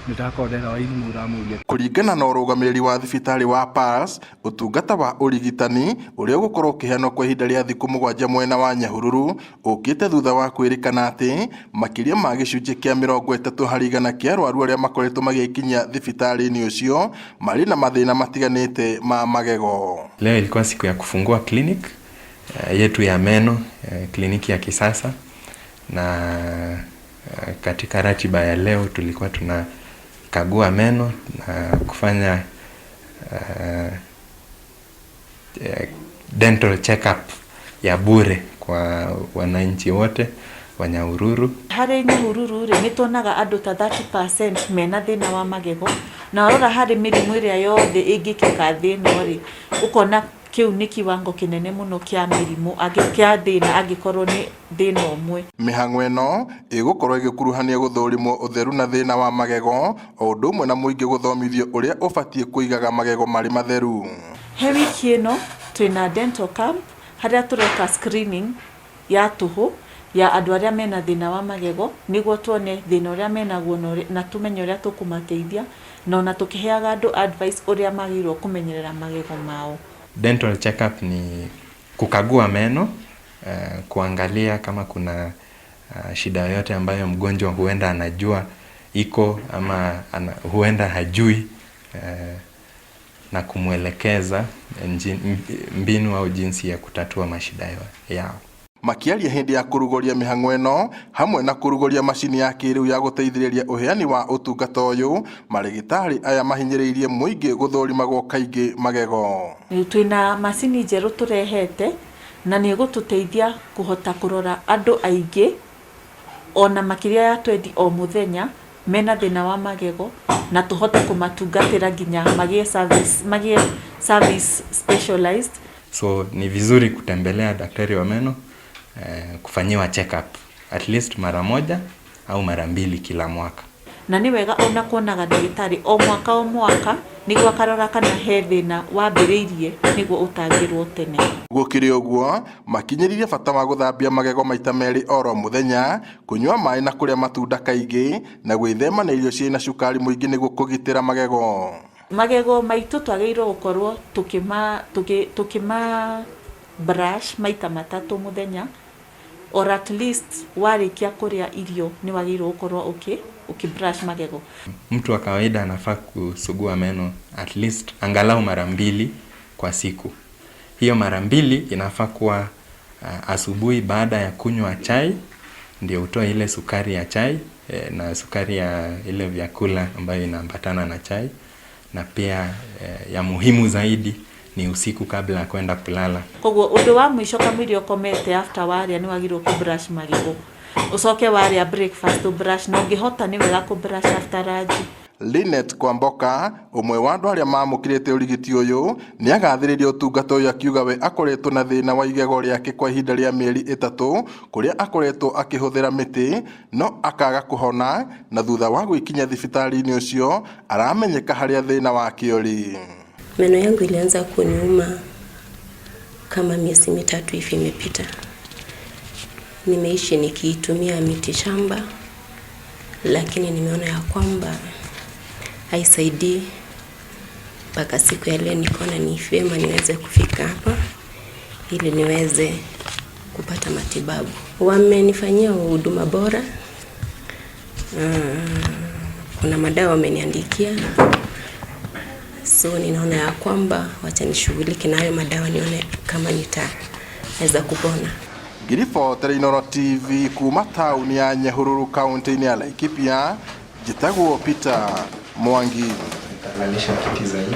Nĩ ndakorwo ndetha wa irimũ ũramũria. Kũringana na ũrũgamĩrĩri wa thibitarĩ wa Pulse, ũtungata wa ũrigitani ũrĩa ũgũkorwo ũkĩheanwo kwa ihinda rĩa thikũ 7 mwena wa Nyahururu ũkĩte thutha wa kwĩrĩkana atĩ makĩria ma gĩcunjĩ kĩa 30% kĩa arwaru arĩa makoretwo magĩkinyia thibitarĩ-inĩ ũcio marĩ na mathĩna matiganĩte ma magego. Leo ilikuwa siku ya kufungua clinic yetu ya meno, kliniki ya kisasa, na katika ratiba ya leo tulikuwa tunakagua meno na kufanya dental check-up ya bure kwa wananchi wote wa Nyahururu. Harĩ Nyahururu rĩ, nĩ tuonaga andũ ta 30% mena thĩna wa magego, na warora harĩ mĩrimũ ĩrĩa yothe ĩngĩkĩka thĩ ĩno rĩ, ũkona kĩu nĩ kiwango kĩnene mũno kĩa mĩrimũ kĩa thĩna angĩkorwo nĩ thĩna ũmwe. Mĩhang'o ĩno ĩgũkorwo ĩgĩkuruhania gũthũrimwo ũtheru na thĩna wa magego o ũndũ ũmwe na mũingĩ gũthomithio ũrĩa ũbatiĩ kũigaga magego marĩ matheru. He wiki ĩno twĩna dental camp harĩa tũreka screening ya tũhũ ya andũ arĩa mena thĩna wa magego, nĩguo tuone thĩna ũrĩa menaguo na tũmenye ũrĩa tũkũmateithia, na ona tũkĩheaga andũ advice ũrĩa magĩrĩirwo kũmenyerera magego mao. Dental check-up ni kukagua meno, kuangalia kama kuna shida yoyote ambayo mgonjwa huenda anajua iko ama huenda hajui, na kumwelekeza mbinu au jinsi ya kutatua mashida yao. Makiaria hindi ya kurugoria mihang'o ĩno hamwe na kurugoria macini ya kĩrĩu ya gũteithĩrĩria ũheani wa ũtungata ũyũ, marĩgĩtarĩ aya mahinyĩrĩirie mũingĩ gũthũrimagwo kaingĩ magego. Twĩna macini njerũ tũrehete na nĩ ĩgũtũteithia kũhota kũrora andũ aingĩ ona makĩria ya 20 o mũthenya mena thĩna wa magego, na tũhote kũmatungatĩra nginya magĩe service specialized. So ni vizuri kutembelea daktari wa meno, kufanyiwa check up at least mara moja au mara mbili kila mwaka. Na nĩ wega ona kuonaga ndagĩtarĩ o mwaka o mwaka nĩguo akarora kana he thĩna wambĩrĩirie nĩguo ũtangĩrwo tene. Gũkĩrĩ ũguo, makinyĩrĩrie bata wa gũthambia magego maita merĩ oro mũthenya, kũnyua maĩ na kũrĩa matunda kaingĩ, na gwĩthema na irio ciĩna cukari mũingĩ nĩguo kũgitĩra magego. Magego maitũ twagĩrĩirwo gũkorwo tũkĩma brush maita matatũ mũthenya, or at least warĩkia kũrĩa irio nĩ wagĩrĩirwo gũkorwo ũkĩ brush magego. Mtu wa kawaida anafaa kusugua meno at least angalau mara mbili kwa siku. Hiyo mara mbili inafaa kuwa asubuhi baada ya kunywa chai, ndio utoe ile sukari ya chai na sukari ya ile vyakula ambayo inaambatana na chai, na pia ya muhimu zaidi ni usiku kabla ya kwenda kulala. Koguo ũndũ wa mũico kamũira ũkomete after warĩa nĩ wagĩrĩirwo kũ brush magego, ũcoke warĩa breakfast ũ brush, na ũngĩhota nĩ wega kũ brush after lunch. Linet Kwamboka, ũmwe wa andũ arĩa maamũkĩrĩte ũrigiti ũyũ, nĩ agathĩrĩria ũtungata ũyũ akiuga we akoretwo na thĩna wa igego rĩake kwa ihinda rĩa mĩeri 3, kũrĩa akoretwo akĩhũthĩra mĩtĩ no akaga kũhona, na thutha wa gwĩkinya thibitarĩ-inĩ ũcio aramenyeka harĩa thĩna wake ũrĩ. Meno yangu ilianza kuniuma kama miezi 3 hivi imepita. Nimeishi nikiitumia miti shamba, lakini nimeona ya kwamba haisaidii. Mpaka siku ya leo nikaona ni vyema niweze kufika hapa ili niweze kupata matibabu. Wamenifanyia huduma bora. Kuna madawa wameniandikia. So ninaona ya kwamba wacha nishughulike na hayo madawa nione kama nitaweza kupona. Ngiribotera Inooro TV kuma tauni ya Nyahururu kaunti-inĩ ya Laikipia, njĩtagwo Peter Mwangi. Lalisha kiti zaidi.